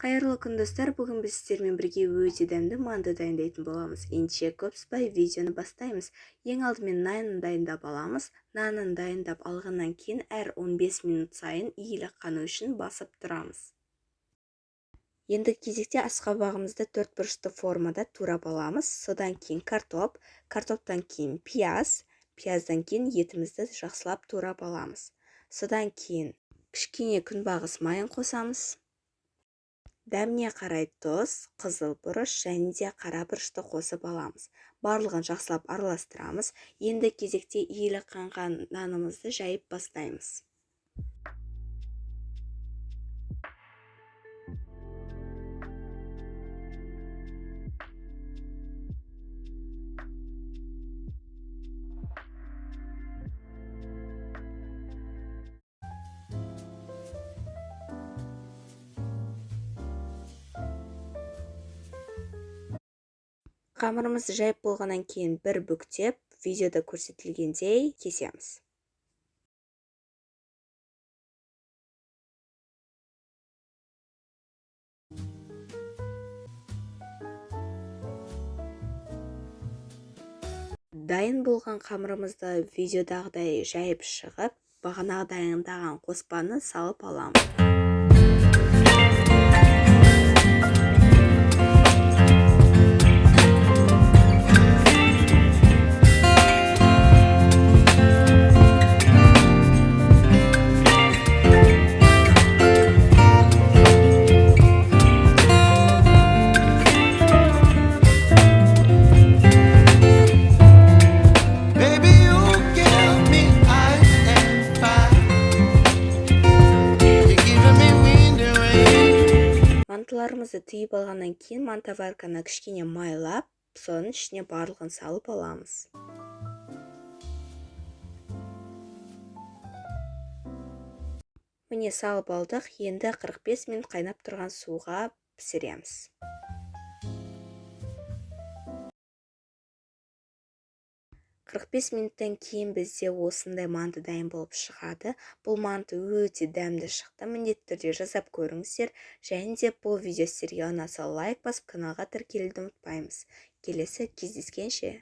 Қайырлы күн, достар! Бүгін біз сіздермен бірге өте дәмді манты дайындайтын боламыз. Ендеше көп созбай видеоны бастаймыз. Ең алдымен нанын дайындап аламыз. Нанын дайындап алғаннан кейін әр 15 минут сайын иілі қану үшін басып тұрамыз. Енді кезекте асқабағымызды төрт бұрышты формада турап аламыз. Содан кейін картоп, картоптан кейін пияз, пияздан кейін етімізді жақсылап турап аламыз. Содан кейін кішкене күнбағыс майын қосамыз. Дәміне қарай тұз, қызыл бұрыш және де қара бұрышты қосып аламыз. Барлығын жақсылап араластырамыз. Енді кезекте иілі қанған нанымызды жайып бастаймыз. Қамырымызды жайып болғаннан кейін бір бүктеп, видеода көрсетілгендей кесеміз. Дайын болған қамырымызды видеодағыдай жайып шығып, бағанағы дайындаған қоспаны салып аламыз. Baby, you give me ice and fire. You're giving me wind and rain. Мантыларымызды түйіп алғаннан кейін мантоварканы кішкене майлап, соның ішіне барлығын салып аламыз. Міне, салып алдық. Енді 45 минут қайнап тұрған суға пісіреміз. 45 минуттан кейін бізде осындай манты дайын болып шығады. Бұл манты өте дәмді шықты. Міндетті түрде жасап көріңіздер. Және де бұл видео сіздерге ұнаса, лайк басып, каналға тіркелуді ұмытпаймыз. Келесі кездескенше!